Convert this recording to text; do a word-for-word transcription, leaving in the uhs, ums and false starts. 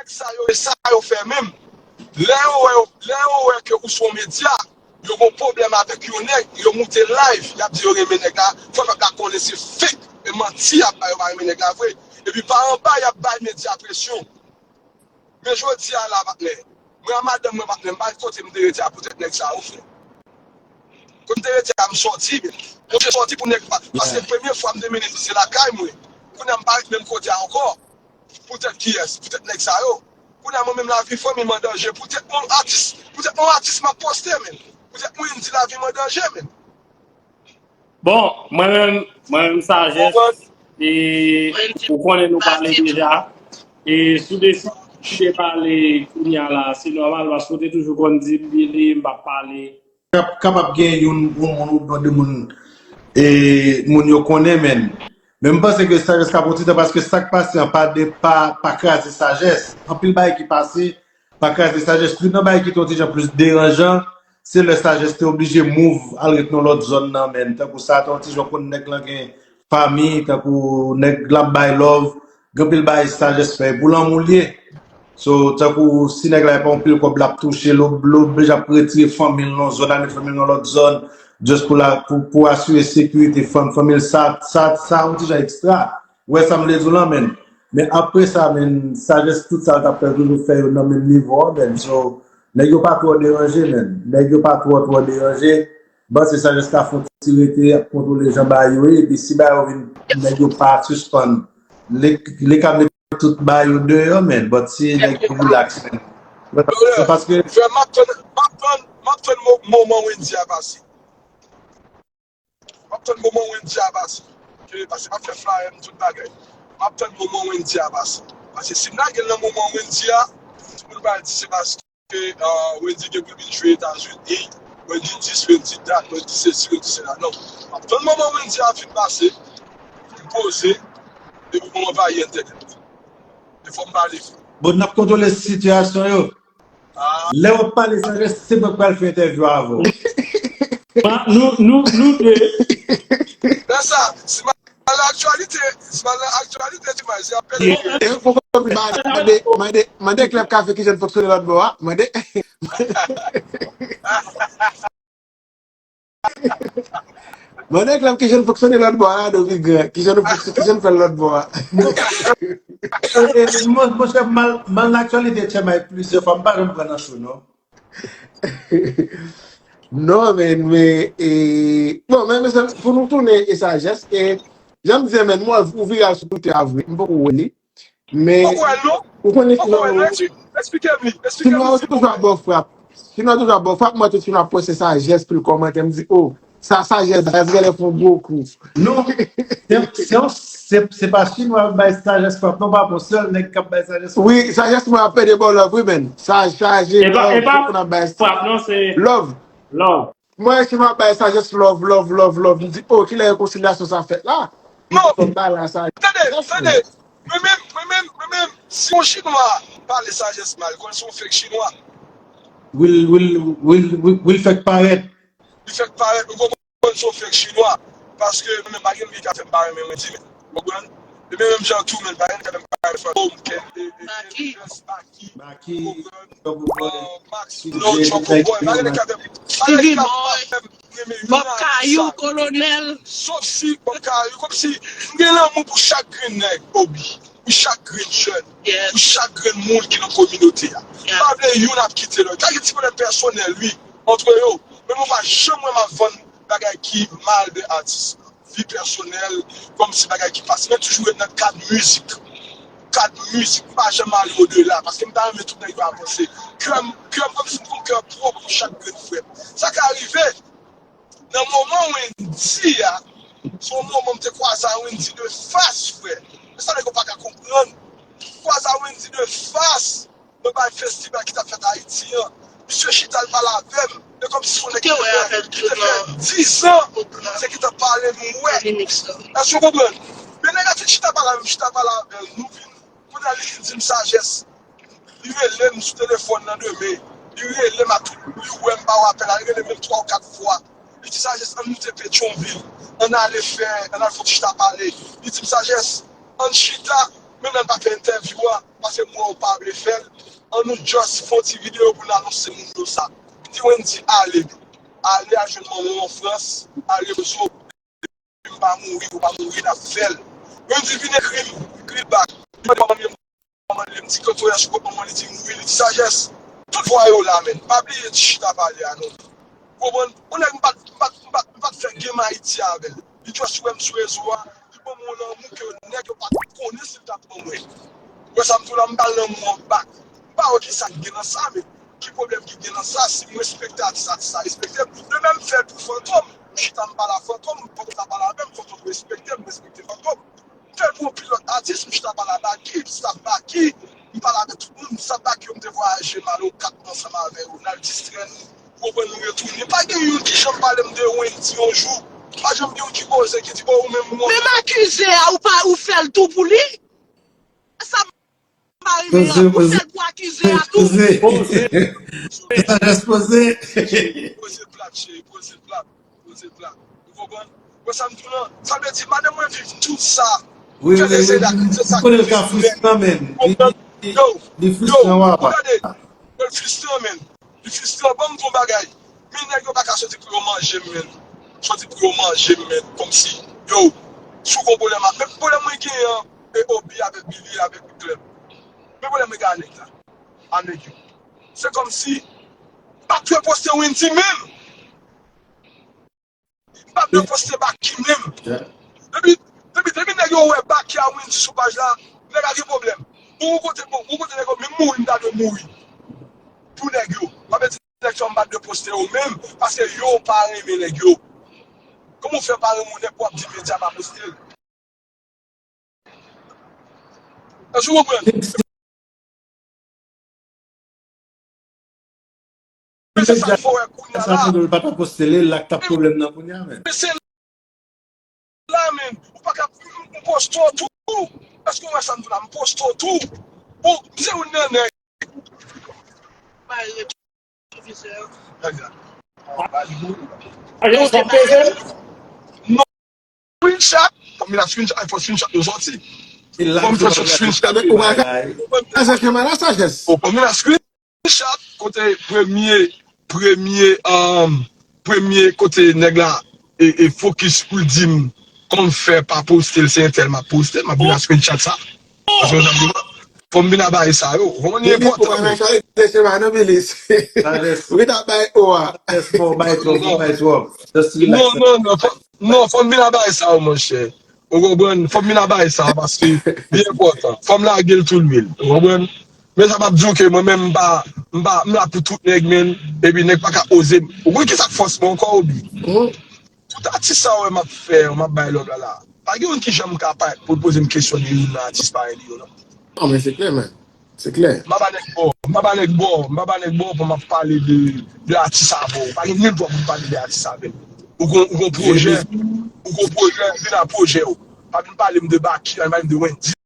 Sa yo, e sa yo fè menm. Lè yo wè, lè yo wè ke ou se yon medya, yo gen pwoblèm avèk yon nèg, yo moute live, y ap di yo renmen nèg la, fò nèg la konnen se fake, e manti y ap bay, yo pa renmen nèg la vre. Epi pa anba, y ap bay medya presyon. Men jodi a la, patnè, mwen a madanm mwen, patnè, m pa kote m te rete a poutèt nèg sa yo, frè. Kote m te rete a, m sòti, men. Mwen te sòti pou nèg pa, paske premye fwa m te mennen misye lakay mwen. Kounye a m pa ret menm kote a ankò. Poutèt kiyès? Poutèt nèg sa yo. Kounye a mwen menm lavi fanmi m an danje. Poutèt yon atis, poutèt yon atis m ap poste, men. Poutèt mwen di lavi m an danje, men. Bon, mwen menm, mwen menm Sajès, e ou konnen nou pale deja. E si w deside pale kounye a la, se nòmal, paske w te toujou konn di m, Billy, m p ap pale. K ap, k ap ap gen youn, yon moun oubyen de moun, e moun yo konnen, men. Men m panse ke Sajès ka pran ti tan, paske sa k pase an pa de, pa, pa kraze Sajès. Anpil bagay ki pase, pa kraze Sajès. Youn nan bagay ki te yon ti jan plis deranjan, se lè Sajès te oblije move al ret nan lòt zòn nan, men. Tankou sa, te yon ti jan konn nèg lan gen fanmi, tankou nèg l ap bay love, gen anpil bagay Sajès fè, e pou lanmou l ye. So, tankou si nèg la pa yon pil kòb l ap touche, l ob- l oblije ap retire fanmi l nan zòn, al met fanmi l nan lòt zòn, just pou la, pou, pou asire sekirite fanm, fanmi l, sa, sa, sa yon ti jan ekstra. Ou wè sa m vle di w lan, men. Men apre sa, men, Sajès, tout sa l t ap fè, toujou fè yo nan menm nivo a, men. So, nèg yo pa twò deranje, men. Nèg yo pa twò, twò deranje. M panse Sajès ka fè yon ti rete, ap kontwole jan bagay yo ye, epi si bagay yo vin, nèg yo pa sispann, li, li ka met tout bagay yo deyò, men. But si nèg yo relax, men. Se paske. Frè, m ap tann, m ap tann, m ap tann mo- moman Wendy a pase. M ap tann moman Wendy a pase. Ke, paske m ap fè flyer m tout bagay. M ap tann moman Wendy a pase. Paske si m lage l nan moman Wendy a, tout moun pral di se paske, ah, Wendy gen pou l vin jwe Etazini, Wendy dis, Wendy dat, Wendy sesi, Wendy sela. Non. M ap tann moman Wendy a fin pase, pou m poze, epi pou m anvayi entènèt. E fò m pale vre. Bon, n ap kontwole sitiyasyon yo. Lè w ap pale Sajès, se mwen k pral fè entèvyou avè w. Nou, nou, nou de. Nan sa, si m al nan aktyalite, si m al nan aktyalite, ti mwen, se apèl. E ou konprann, mande, mande, mande Klèb Kafe kijan l fonksyone lòt bò a. Mande. Mande Klèb kijan l fonksyone lòt bò a, Domigan. Kijan nou fonksyone, kijan l fè l lòt bò a. Monchè, m al, m al nan aktyalite Tchèmay plizyè fwa, m pa janm pran nan cho, non. Non, men, men, e, bon, men, men, pou nou tounen e Sajès, e, jan m di, men, mwen, ou vire al sou Twitter a vre, m poko wè li. Men, ou konnen Chinwa yo, Chinwa yo toujou ap ba w frap. Chinwa toujou ap ba w frap, mwen tout Chinwa poste Sajès pou l kòmante, m di, oh, sa Sajès, Sajès genlè fè yon gwo kou. Non, se, se, se, se pa Chinwa ap bay Sajès frap, non, pa bon, sèl nèg k ap bay Sajès frap. Wi, Sajès mwen ap pede ba w love, wi, men. Sa chaje love, tout moun ap bay frap, non, se love. Love. Mwen, si m ap bay Sajès love, love, love, love, m di, oh, kilè rekonsilyasyon sa fèt la? Non! Tande, tande, mwen menm, mwen menm, mwen menm, si yon Chinwa pale Sajès mal, konn se yon fake Chinwa. Will, will, will, will, will fake parèt. Li fake parèt, ou konprann se yon fake Chinwa. Paske mwen menm, pa gen moun ki ka fè m pa renmen Wendy, men. Ou konprann? E men menm jan tou, men, pa gen moun ki ka fè m pa renmen Franco, m, Ken, e, e, Baki. Baki, Baki, Double Boy, Max, T J, Double Boy, pa gen moun ki ka fè m, pa gen moun ki ka fè m renmen youn nan atis sa. Bob Kayou, Kolonèl. Sof si Bob Kayou, kòmsi m gen lanmou pou chak grenn nèg, Obi, pou chak grenn jèn, pou chak grenn moun ki nan kominote a. M pa vle youn ap kite lòt. Ka gen ti pwoblèm pèsonèl, wi, antre yo, men mwen pa janm wè m ap vann bagay ki mal de atis. Vi pèsonèl, kòmsi bagay ki pase. Men toujou ret nan kad mizik. Kad mizik, m pa janm ale odela, paske m ta renmen tout nèg yo avanse. Kè m, kè m kòmsi m gon kè pwòp pou chak grenn frè m. Sa ka rive, nan moman Wendy a, se yon moman m te kwaze a Wendy de fas, frè. Men sa nèg yo pa ka konprann. M kwaze a Wendy de fas, nan bay festival ki t ap fèt Ayiti an. Misye chita, l pale avè m. E kòmsi se yon nèg ki te fè, ki te fè dizan se ki t ap pale m, m wè. Èske w konprann? Men nèg la fin chita pale avè m, m chita pale avè l, nou vin, kounye a li vin di m Sajès. Li rele m sou telefòn nan demen. Li rele m a tout, li wè m pa wè apèl la, li rele m menm twa ou kat fwa. Li di Sajès, ann moute Petyonvil, ann ale fè, ann al fè yon ti chita pale. Li di m Sajès, ann chita, Menm lè n pa fè entèvyou a, paske m wè w pa vle fè l, an nou just fè yon ti videyo pou n anonse moun yo sa. Di Wendy ale. Ale al jwenn manman w an Frans, al repoze w. M pa mouri, ou pa mouri, n ap fè l. Wendy vin ekri m, ekri l back. Li mande manman li, manman li, m di kote w ye, sou kont manman li di m wi, li di Sajès. Tout vwa yo la, menn. Pa bliye ti chita pale a non. Ou konprann? Yon nèg m pa t, m pa t, m pa t, m pa t fè game Ayiti avè l. Li just wè m sou rezo a, li ban m yon lanmou ke nèg yo pa t konnen si l t ap ban mwen. Ou wè sa m di w la, m ba l lanmou an back. M pa wè kisa k gen nan sa, men ki pwoblèm ki gen nan sa, si m respekte atis, atis la respekte m. De menm m fè l pou Fantom, m chita m pale a Fantom, Fantom ta pale avè m, Fantom respekte m, m respekte Fantom. M fè l pou yon pil lòt atis, m chita pale a Baky, staff Baky, m pale avèk tout moun, staff Baky yo, m te vwayaje m ale Okap ansanm avè yo, n al distrè nou, ou konprann, nou retounen. Pa gen youn ki janm pale m de Wendy yon jou, pa janm gen youn ki poze, ki di, bon, ou menm, ou Men m akize a, ou pa, ou fè l tou pou li? Sa m pa renmen an, ou fè l pou akize a tou. Poze. Poze. Sa jès poze. Poze plat, cheri, poze plat. Poze plat. Ou konprann? Wè sa m di w lan? Sa vle di, madanm mwen viv tout sa. Wi, wi, wi. Ou konnen l ka fristan, menn. Li, li, li fristan, wa. Gade, l fristan, menn. Li fristan, ban m di w yon bagay. Men nèg yo pa ka soti pou yo manje m, menn. Soti pou yo manje m, menn. Kòmsi, yo, si w gon pwoblèm ak, men pwoblèm mwen genyen an, e Obi avèk Billy, avèk Club. Men pwoblèm mwen gen a nèg la. A nèg yo. Se kòmsi, m pa t dwe poste Wendy menm. M pa t dwe poste Baky menm. Depi, depi, depi nèg yo wè Baky a Wendy sou paj la, nèg la gen pwoblèm. Bon, yon kote, bon, yon kote nèg yo menm mouri, m ta dwe mouri. Pou nèg yo. Pa vle di nèg sa yo m pa t dwe poste yo menm, paske yo pa renmen nèg yo. Kòman w fè pa renmen yon nèg pou w ap di medya pa poste l? Èske w konprann? Men se sa k fè w wè kounye a la. Sa fè l pa ta poste li, l la k t ap pwoblèm nan kounye a, men. Men se la, men. Ou pa ka, m poste w tou. Èske w wè sa m di w la? M poste w tou. Bon, m se youn nan nèg. Screenshot. Fò m vin ak screenshot. Fò screenshot yo sòti. Fò m sòti screenshot yo. Fò m vin ak screenshot kote premye, premye, um, premye kote nèg la e, e fokis pou l di m kòman fè pa poste l, se entèl m ap poste, m ap vin ak screenshot sa. Paske w jan di w la, fò m vin a bagay sa yo. Ou konprann, li enpòtan, men. Ou gen ta bay o a. Non, non, non, fò, non, fò m vin a bagay sa yo, monchè. Ou konprann? Fò m vin a bagay sa yo, paske li enpòtan. Fò m lage l tou lwil. Ou konprann? Men sa p ap di w ke mwen menm m pa, m pa, m la pou tout nèg, men, epi nèg pa ka oze m. Ou konn kisa k fòs mwen ankò, Obi? Tout atis sa w wè m ap fè, m ap bay lòv la la. Pa gen youn ki janm ka parèt pou l poze m kesyon de youn nan atis parèy li yo, non. Non, men se klè, men. Se klè. M pa ba nèg bò, m pa ba nèg bò, m pa ba nèg bò pou m ap pale de, de atis avè w. Pa gen nèg bò pou m pale de atis avè w. Ou gon, ou gon pwojè, ou gon pwojè, vin a pwojè w. Pa vin pale m de Baky, pa vin pale m de Wendy.